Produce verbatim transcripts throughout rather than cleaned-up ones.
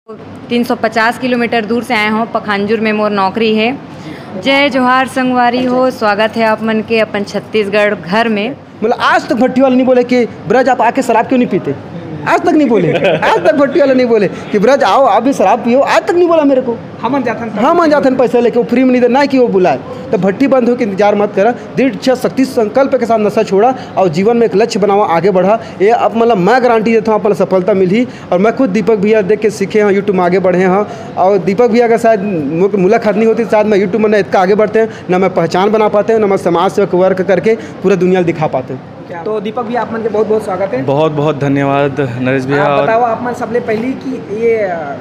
तीन सौ पचास किलोमीटर दूर से आए हों, पखांजूर में मोर नौकरी हे। जय जोहार संगवारी हो, स्वागत हे आप मन के अपन छत्तीसगढ़ घर में। मतलब आज तक भट्टी वाला नहीं बोले कि ब्रज आप आके शराब क्यों नहीं पीते, आज तक नहीं बोले। आज तक भट्टी वाला नहीं बोले कि ब्रज आओ आप भी शराब पियो, आज तक नहीं बोला मेरे को। हमन जाथन। हमन जाथन पैसा लेके, वो फ्री में नहीं दे, ना कि वो बुलाए। तो भट्टी बंद होके इंतजार मत करा, दृढ़ इच्छा शक्ति संकल्प के साथ नशा छोड़ा और जीवन में एक लक्ष्य बनावा, आगे बढ़ा। ये अब मतलब मैं गारंटी देता हूँ, आप मन ला सफलता मिलही। और मैं खुद दीपक भैया देख के सीखे हूँ, YouTube में आगे बढ़े हूँ। और दीपक भैया का शायद मु-, मुलाकात नहीं होती, शायद मैं YouTube में ना इतना आगे बढ़ते हैं, ना मैं पहचान बना पाते हैं, ना मैं समाज सेवक वर्क करके पूरा दुनिया ला दिखा पाते हैं। तो दीपक भैया, आप मन के बहुत बहुत स्वागत है। बहुत बहुत धन्यवाद नरेश भैया। आप और बताओ, आप मन सबले पहली कि ये अ,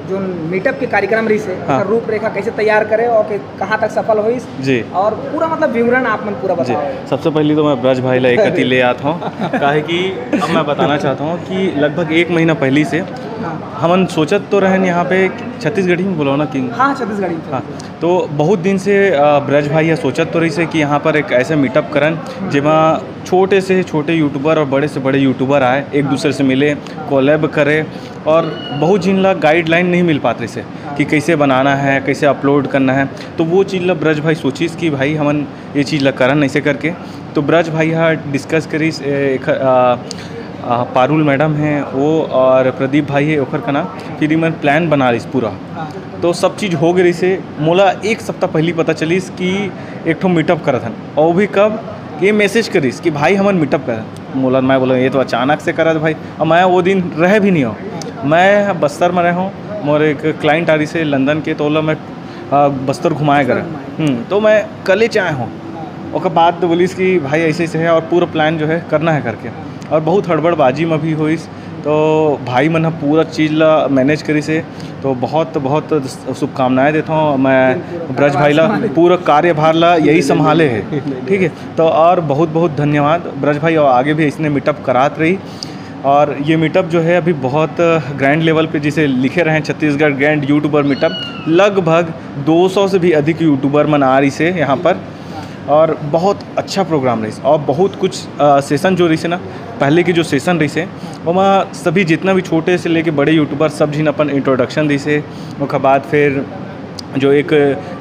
जो मीटअप के कार्यक्रम रहिस हे, हाँ। ओकर रूपरेखा कैसे तैयार करे और के कहाँ तक सफल होइस, जी। और पूरा मतलब विवरण आप मन पूरा जी, बताओ। सबसे पहली तो मैं ब्रज भाई ला एक कति ले आत हूँ, काहे कि अब मैं बताना चाहता हूँ कि लगभग एक महीना पहली से हाँ। हमन सोचत तो रहन यहाँ पे, छत्तीसगढ़ी में बोलो ना किंग। हाँ, छत्तीसगढ़ी में। हाँ, तो बहुत दिन से अ, ब्रज भाई यह सोचत तो रहिस हे कि यहाँ पर एक ऐसे मीटअप करन, जेमा छोटे से छोटे यूट्यूबर और बड़े से बड़े यूट्यूबर आए, एक दूसरे से मिले, कोलैब करे, और बहुत झिन ला गाइडलाइन नहीं मिल पात रहिस हे कि कैसे बनाना है, कैसे अपलोड करना है। तो वो चीज़ ला ब्रज भाई सोचिस कि भाई हमन ये चीज़ ला करन ऐसे करके। तो ब्रज भाई हा डिस्कस करिस, ए, एक, अ, अ, पारुल मैडम हैं वो और प्रदीप भाई है ओखर कना, फिर इमन प्लान बना लिस पूरा। तो सब चीज़ हो गए रहिस हे। मोला एक सप्ताह पहली पता चलिस कि एक ठो मीटअप करत हन, और वो भी कब, ये मैसेज करिस कि भाई हमन मीटअप करत। मोला मैं बोला ये तो अचानक से करत भाई, और मैं वो दिन रहे भी नहीं हूँ, मैं बस्तर में रहे हूँ, मोर एक क्लाइंट आ रहिस हे लंदन के, तो ओला मैं अ, बस्तर घुमाए करे। हम्म, तो मैं कल ही आए हूँ। ओकर बाद तो बोलिस कि भाई ऐसे ऐसे है और पूरा प्लान जो है करना है करके, और बहुत हड़बड़बाजी में भी होइस। तो भाई मन ह पूरा चीज़ ला मैनेज करिस हे। तो बहुत बहुत शुभकामनाएं देता हूँ मैं ब्रज भाई ला, पूरा कार्यभार ला यही संभाले है, ठीक है। तो और बहुत बहुत धन्यवाद ब्रज भाई, और आगे भी इसने मीटअप करात रही। और ये मीटअप जो है अभी बहुत ग्रैंड लेवल पे, जिसे लिखे रहे हैं छत्तीसगढ़ ग्रैंड यूट्यूबर मीटअप, लगभग दो सौ से भी अधिक यूट्यूबर मन आ रहिस हे यहाँ पर, और बहुत अच्छा प्रोग्राम रहिस हे। और बहुत कुछ सेशन जो रहिस हे ना, पहले के जो सेशन रहिस हे, ओमा सभी जितना भी छोटे से लेके बड़े यूट्यूबर सब झिन अपन इंट्रोडक्शन दिस हे। ओकर बाद फिर जो एक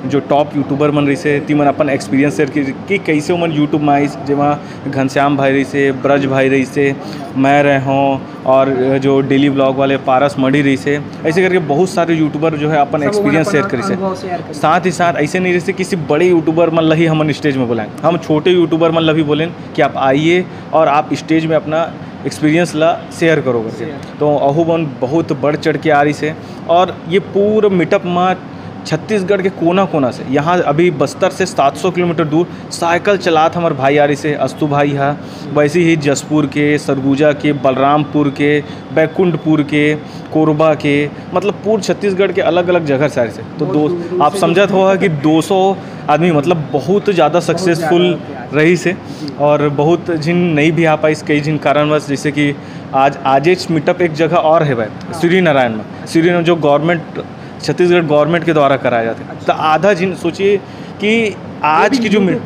जो टॉप यूट्यूबर मन रहिस हे, तिमन अपन एक्सपीरियंस शेयर कि, कि कैसे ओमन यूट्यूब में आइस, जेमा घनश्याम भाई रहिस हे, ब्रज भाई रहिस हे, मैं रहे हों, और जो डेली व्लॉग वाले पारस मढ़ी रहिस हे, ऐसे करके बहुत सारे यूट्यूबर जो है अपन एक्सपीरियंस शेयर करिस हे। साथ ही साथ ऐसे नहीं रहिस हे कि सिर्फ बड़े यूट्यूबर मन ला ही हमन स्टेज में बुलाएं, हम छोटे यूट्यूबर मन ला भी बोलें कि आप आइए और आप स्टेज में अपना एक्सपीरियंस ला शेयर करो करके। तो अहू मन बहुत बढ़ चढ़ के आ रहिस हे, और ये पूरा मीटअप में छत्तीसगढ़ के कोना कोना से, यहाँ अभी बस्तर से सात सौ किलोमीटर दूर साइकिल चलात हमर भाई आ रहिस हे, अस्तु भाई हा, वैसे ही जशपुर के, सरगुजा के, बलरामपुर के, बैकुंठपुर के, कोरबा के, मतलब पूरे छत्तीसगढ़ के अलग अलग जगह से आ रहिस हे। तो दो, आप समझत हो कि दो सौ आदमी, मतलब बहुत ज़्यादा सक्सेसफुल रहिस हे, और बहुत झिन नहीं भी आ पाइस कई झिन कारणवश, जैसे कि आज आजेच मीटअप एक जगह और है भाई, श्री नारायण में, श्री नारायण जो गवर्नमेंट, छत्तीसगढ़ गवर्नमेंट के द्वारा कराया जाता है। तो आधा झिन सोचिए कि आज की जो मी-,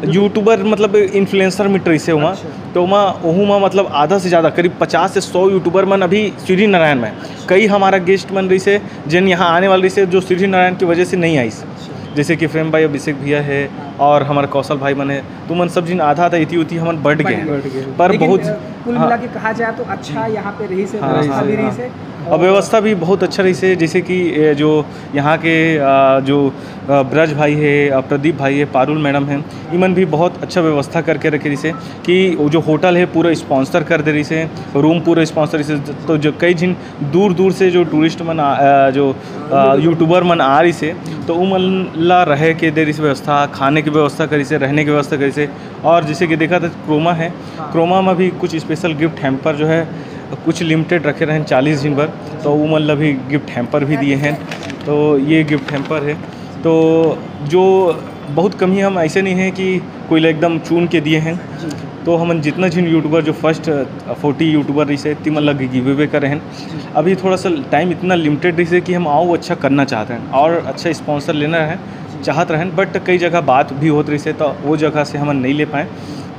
यूट्यूबर मतलब इन्फ्लुएंसर मीट रहिस हे वहाँ, तो वहाँ ओहू में मतलब आधा से ज़्यादा, करीब पचास से सौ यूट्यूबर मन अभी श्री नारायण में। कई हमारा गेस्ट मन रहिस हे, जिन यहाँ आने वाले रहिस हे, जो श्री नारायण की वजह से नहीं आइस, जैसे कि फ्रेम भाई अभिषेक भैया है और हमारे कौशल भाई मन है, तो मन सब झिन आधा आधा इति उति हमन बढ़ गए हैं। पर लेकिन, बहुत अ, कुल हाँ। मिला के कहा जाए तो अच्छा यहाँ पे रहिस हे, हाँ, व्यवस्था हाँ, भी रहिस हे। हाँ। और व्यवस्था भी बहुत अच्छा रहिस हे, जैसे कि, ए, जो यहाँ के, अ, जो, अ, ब्रज भाई है, अ, प्रदीप भाई है, पारुल मैडम है, इमन भी बहुत अच्छा व्यवस्था करके रखे रहिस हे कि वो जो होटल है पूरा स्पॉन्सर कर दे रहिस हे, रूम पूरा स्पॉन्सर रहिस हे। तो जो कई झिन दूर दूर से जो टूरिस्ट मन आ, अ, जो, अ, यूट्यूबर मन आ रहिस हे, तो उमन ला रहे के दे रहिस व्यवस्था, खाने की व्यवस्था करिस हे, रहने की व्यवस्था करिस हे। और जैसे कि देखा था क्रोमा है, क्रोमा में भी कुछ स्पेशल गिफ्ट हैम्पर जो है कुछ लिमिटेड रखे रहन चालीस दिन भर, तो उमन ला भी गिफ्ट हैम्पर भी दिए हैं। तो ये गिफ्ट हैम्पर है, तो जो बहुत कम ही, हम ऐसे नहीं हैं कि कोई ला एकदम चुन के दिए हैं। तो हमन जितना झिन यूट्यूबर जो फर्स्ट फोर्टी यूट्यूबर रहिस हे, तिमन ला गिव अवे करे हैं। अभी थोड़ा सा टाइम इतना लिमिटेड रहिस हे कि हम और अच्छा करना चाहते हैं और अच्छा स्पॉन्सर लेना है, चाहत रहन, बट कई जगह बात भी होत रहिस हे, तो वो जगह से हमन नहीं ले पाए।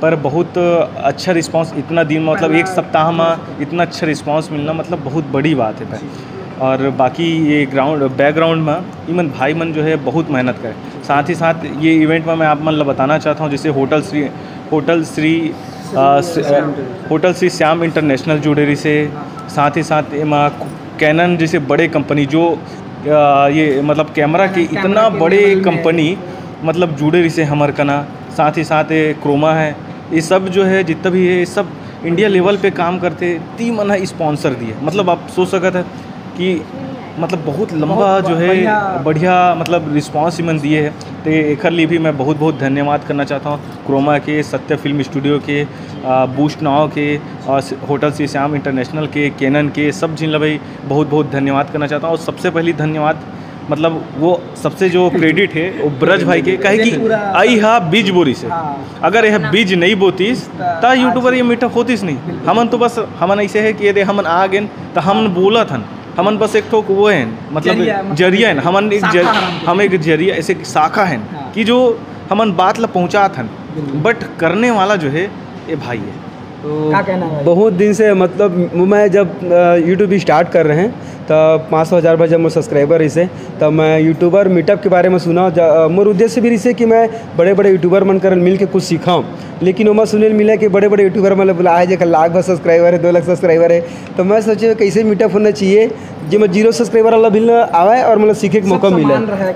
पर बहुत अच्छा रिस्पॉन्स इतना दिन, मतलब एक सप्ताह में इतना अच्छा रिस्पॉन्स मिलना, मतलब बहुत बड़ी बात है भाई। और बाकी ये ग्राउंड, बैकग्राउंड में इमन भाई मन जो है बहुत मेहनत करे। साथ ही साथ ये इवेंट में मैं आप मन ला बताना चाहता हूँ, जैसे होटल श्री, होटल श्री अ, स- अ, होटल श्री श्याम इंटरनेशनल जुड़े रहिसे। साथ ही साथ एमा कैनन जैसे बड़े कंपनी जो अ, ये मतलब कैमरा के इतना बड़े कंपनी मतलब जुड़े रहिसे हमर कना। साथ ही साथ ये क्रोमा है, ये सब जो है जितना भी है, ये सब इंडिया लेवल पे काम करते, ती मन ह स्पॉन्सर दिए। मतलब आप सोच सकत है कि मतलब बहुत लंबा बहुत जो है बढ़िया। बढ़िया मतलब रिस्पॉन्स इमन दिए है। तो एकर लिए भी मैं बहुत बहुत धन्यवाद करना चाहता हूँ क्रोमा के, सत्य फिल्म स्टूडियो के, बूस्ट नाव के, और होटल श्री श्याम इंटरनेशनल के, कैनन के, सब झिन ला भाई बहुत बहुत धन्यवाद करना चाहता हूँ। और सबसे पहली धन्यवाद मतलब वो सबसे जो क्रेडिट है वो ब्रज भाई के, काहे कि पूरा आई हा बीज बोरिस है। हाँ। अगर यह बीज नहीं बोतीस, त आज यूट्यूबर ये मीटअप होतीस नहीं। बिल्कुल। हमन तो बस, हमन ऐसे है कि ये दे हमन आ गेन, त हमन बोलत हन, हमन बस एक ठोक वो हैं, मतलब जरिया, मतलब जरिया हैं, हमन एक शाखा जर-, हन। हम एक जरिया, ऐसे एक शाखा हैं हाँ। कि जो हमन बात ला पहुँचात हन, बिल्कुल। बट करने वाला जो है ये भाई है। तो का कहना है? बहुत दिन से, मतलब, मैं जब यूट्यूब स्टार्ट कर रहे हैं, तब पाँच सौ हज़ार भर जब मोर सब्सक्राइबर रहिसे, तब मैं यूट्यूबर मीटअप के बारे में सुना। मोर उद्देश्य भी रहिसे कि मैं बड़े बड़े यूट्यूबर मन कर मिल के कुछ सीखा, लेकिन ओमा सुने मिला कि बड़े बड़े यूट्यूबर मतलब बुला है जेकर लाख भर सब्सक्राइबर है, दो लाख सब्सक्राइबर है। तो मैं सोचे कैसे मीटअप होना चाहिए जेमा जीरो सब्सक्राइबर वाला भी ना आवे और मतलब सीखे के मौका मिले।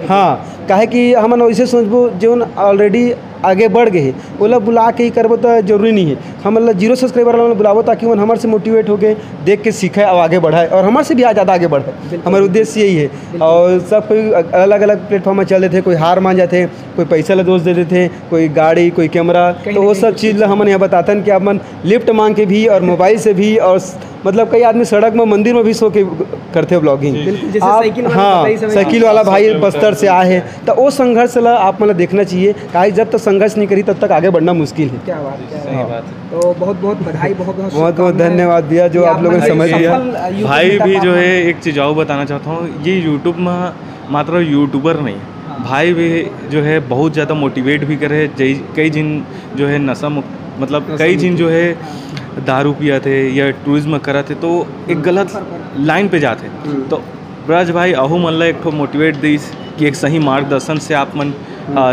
हाँ, काहे कि हमन वैसे सोचबो जो ऑलरेडी आगे बढ़ गए हे, ओला बुला के ही करबो तो जरूरी नहीं है। हमन ला जीरो सब्सक्राइबर वाला बुलाबो ताकि मन हमर से मोटिवेट होके देख के सीखे और आगे बढ़ाए और हमर से भी आज ज़्यादा आगे बढ़े। हमारा उद्देश्य यही है। और सब कोई अलग अलग प्लेटफॉर्म में चल देते, कोई हार मान जाते, कोई पैसा ला दोष दे देते, कोई गाड़ी, कोई कैमरा, तो वो सब चीज़ ला हमन यहाँ बतातन कि आप मन लिफ्ट मांग के भी और मोबाइल से भी और मतलब कई आदमी सड़क में, मंदिर में भी सो के करते ब्लॉगिंग। बिल्कुल, जैसे आप, साइकिल वाला हाँ, बताई समय साइकिल वाला भाई बस्तर से आए हैं, तो वो संघर्ष ला आप मतलब देखना चाहिए। काहे जब तक संघर्ष नहीं करी तब तक आगे बढ़ना मुश्किल है। क्या बात है। सही बात है। तो बहुत बहुत बधाई, बहुत बहुत बहुत बहुत शुभकामनाएं। धन्यवाद भैया जो आप लोगों ने समय दिया। भाई भी जो है एक चीज़ और बताना चाहता हूँ, ये यूट्यूब में मात्र यूट्यूबर नहीं, हाँ। भाई भी जो है बहुत ज़्यादा मोटिवेट भी करे, कई जिन जो है नशा मुक्त, मतलब कई जिन जो है दारू पिया थे या टूरिज्म करा थे, तो एक गलत लाइन पे जाते। हम्म। तो ब्रज भाई अहू मन ला एक ठो मोटिवेट दिस कि एक सही मार्गदर्शन से आप मन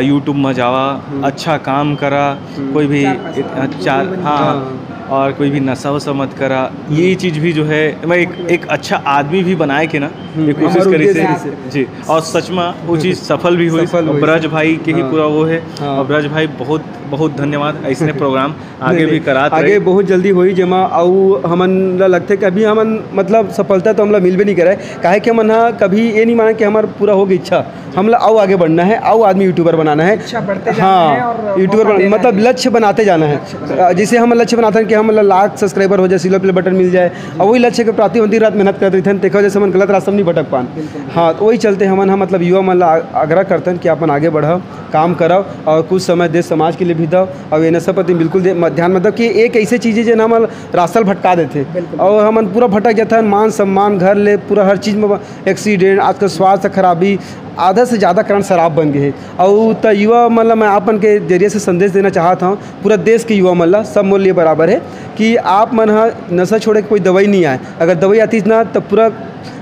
यूट्यूब में जावा, अच्छा काम करा, कोई भी चार, हाँ, हाँ। और कोई भी नशा वशा मत करा। ये चीज़ भी जो है मैं एक, एक अच्छा आदमी भी बनाए के ना, ये कोशिश करी से। जी, और सच में वो चीज़ सफल भी हुई। ब्रज भाई के ही हाँ। पूरा वो है। हाँ। और ब्रज भाई बहुत बहुत धन्यवाद, ऐसने प्रोग्राम आगे भी करात आगे बहुत जल्दी होई, जेमा अउ हमन ला लगथे कि अभी हमन मतलब सफलता तो हमला मिलबे नहीं करे, काहे कि हमन हा कभी ये नहीं माना कि हमार पूरा होगी इच्छा, हमला अउ आगे बढ़ना है, अउ आदमी यूट्यूबर बनाना है। इच्छा बढ़ते जाना है और हाँ, यूट्यूबर मतलब लक्ष्य बनाते जाना है। जैसे हम लक्ष्य बनाते हैं कि हम लाख सब्सक्राइबर हो जाए, सिल्वर प्ले बटन मिल जाए, और वही लक्ष्य के प्राप्ति हम दिन रात मेहनत करते रहते हैं, देखो जैसे हमन गलत रास्ता में नहीं भटक पान। हाँ, तो वही चलते हमन हा मतलब युवा मन ला आग्रह करते हैं कि अपन आगे बढ़ाओ, काम करो और कुछ समय देश समाज के लिए भी दो। और ये नशा प्रति बिल्कुल दे-, म-, ध्यान मत दो कि एक ऐसे चीज़ है जो हमन रास्ता भटका देते। बिल्कुल। और हमन पूरा भटक जाते हैं, मान सम्मान, घर ले, पूरा हर चीज़ में एक्सीडेंट, आजकल स्वास्थ्य खराबी, आधा से ज़्यादा कारण शराब बन गए हैं। और त युवा मतलब मैं आपन के जरिए से संदेश देना चाहता हूँ, पूरा देश के युवा मतलब सब मोर लिए बराबर है कि आप मन हा नशा छोड़े के कोई दवाई नहीं आए। अगर दवाई आती ना तो पूरा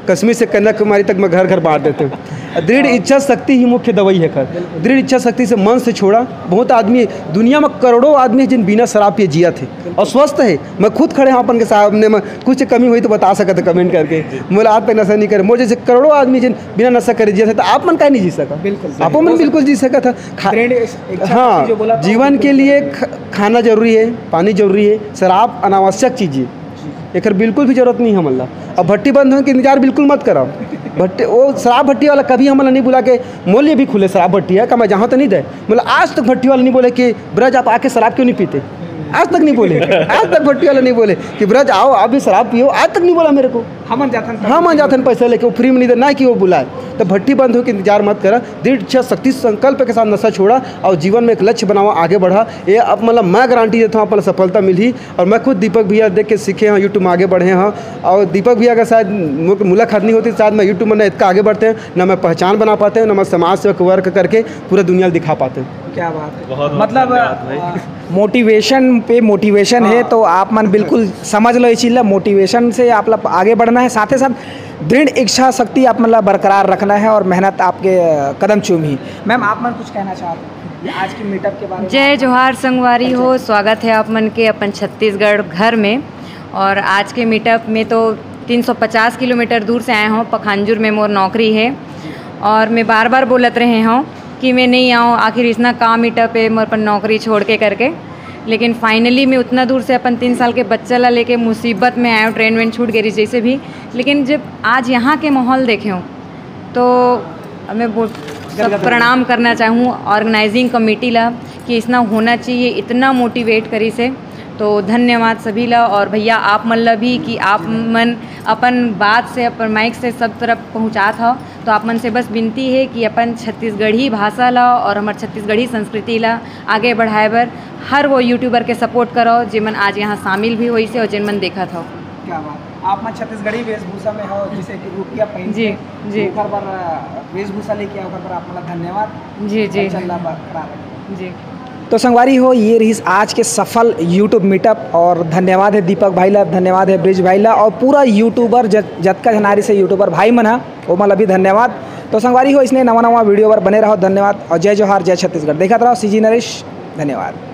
कश्मीर से कन्याकुमारी तक मैं घर घर बांट देते हैं। दृढ़ इच्छा शक्ति ही मुख्य दवाई है खर। दृढ़ इच्छा शक्ति से मन से छोड़ा। बहुत आदमी, दुनिया में करोड़ों आदमी है जिन बिना शराब पिए जिया थे और स्वस्थ है। मैं खुद खड़े हाँ अपन के सामने में, कुछ कमी हुई तो बता सकते कमेंट करके। मोला आज तक नशा नहीं करे, मोर जैसे करोड़ों आदमी जिन बिना नशा करे जिया थे, तो आप मन का नहीं जी सका? बिल्कुल। आप मन बिल्कुल जी सका था। खा-, हाँ, जीवन के लिए ख-, खाना जरूरी है, पानी जरूरी है, शराब अनावश्यक चीज़ है। एकर बिल्कुल भी जरूरत नहीं हमन ला। अब भट्टी बंद होने के इंतजार बिल्कुल मत करब। भट्टी, वो शराब भट्टी वाला कभी हमन ला नहीं बुला के, मोर लिए भी खुले शराब भट्टी है, का मैं जहाँ तो नहीं दे। मतलब आज तक भट्टी वाला नहीं बोले कि ब्रज आप आके शराब क्यों नहीं पीते, आज तक नहीं बोले। आज तक भट्टी वाला नहीं बोले कि ब्रज आओ आप भी शराब पियो, आज तक नहीं बोला मेरे को। हमन जाथन हाँ, मान जाथन पैसा लेके, वो फ्री में नहीं दे, ना कि वो बुलाए। तो भट्टी बंद होके इंतजार मत करा, दृढ़ इच्छा शक्ति संकल्प के साथ नशा छोड़ा और जीवन में एक लक्ष्य बनावा, आगे बढ़ा। ये अब मतलब मैं गारंटी देता हूँ, आप सफलता मिली। और मैं खुद दीपक भैया देख के सीखे हैं, यूट्यूब में आगे बढ़े हैं। और दीपक भैया का शायद मु-, मुलाकात नहीं होती, शायद मैं यूट्यूब में ना इतना आगे बढ़ते हैं, ना मैं पहचान बना पाते हैं, ना मैं समाज सेवक वर्क करके पूरा दुनिया दिखा पाते हैं। क्या बात है। बहुत बहुत मतलब धन्यवाद भाई। मोटिवेशन पे मोटिवेशन है। हाँ। तो आप मन बिल्कुल समझ लो ये चीज़ ला, मोटिवेशन से आप ला आगे बढ़ना है। साथ ही साथ दृढ़ इच्छा शक्ति आप मन ला बरकरार रखना है और मेहनत आपके, अ, कदम चूमही। मैम, आप मन कुछ कहना चाहत हो आज के मीटअप के बारे में? जय जोहार संगवारी हो, स्वागत है आप मन के अपन छत्तीसगढ़ घर में। और आज के मीटअप में तो तीन सौ पचास किलोमीटर दूर से आए हों, पखांजूर में मोर नौकरी है। और मैं बार बार बोलत रहे हों कि मैं नहीं आऊँ, आखिर इसना का मीटअप है मोर अपन नौकरी छोड़ के करके। लेकिन फाइनली मैं उतना दूर से अपन तीन साल के बच्चा ला लेके मुसीबत में आया हूँ, ट्रेन वेन छूट गई जैसे भी। लेकिन जब आज यहाँ के माहौल देखे हूँ तो मैं बोल, सब प्रणाम करना चाहूँ ऑर्गेनाइजिंग कमेटी ला कि इसना होना चाहिए, इतना मोटिवेट करी से। तो धन्यवाद सभी ला। और भैया, आप मन ला भी कि आप मन अपन बात से, अपन माइक से सब तरफ पहुँचात हो। तो आप मन से बस विनती है कि अपन छत्तीसगढ़ी भाषा ला और हमर छत्तीसगढ़ी संस्कृति ला आगे बढ़ाए बर हर वो यूट्यूबर के सपोर्ट करो, जेमन आज यहाँ शामिल भी होइसे और जेमन देखत हो। क्या बात, आप मन छत्तीसगढ़ी वेशभूषा में हो, जैसे कि रुकिया पहन जी, के जी। ओकर बर, अ, वेशभूषा लेके आओ, ओकर बर आप मन ला धन्यवाद। जी, जी। चल रहा बा-, करा रहे। जी। तो संगवारी हो, ये रहिस आज के सफल YouTube मीटअप। और धन्यवाद है दीपक भाई ला, धन्यवाद है ब्रिज भाई ला और पूरा यूट्यूबर जत-, जतका झन आरिस हे यूट्यूबर भाई मन हा, ओमन ला भी धन्यवाद। तो संगवारी हो, इसने नवा नवा वीडियो बर बने रहो। धन्यवाद और जय जोहार, जय छत्तीसगढ़। देखत रहो CG नरेश। धन्यवाद।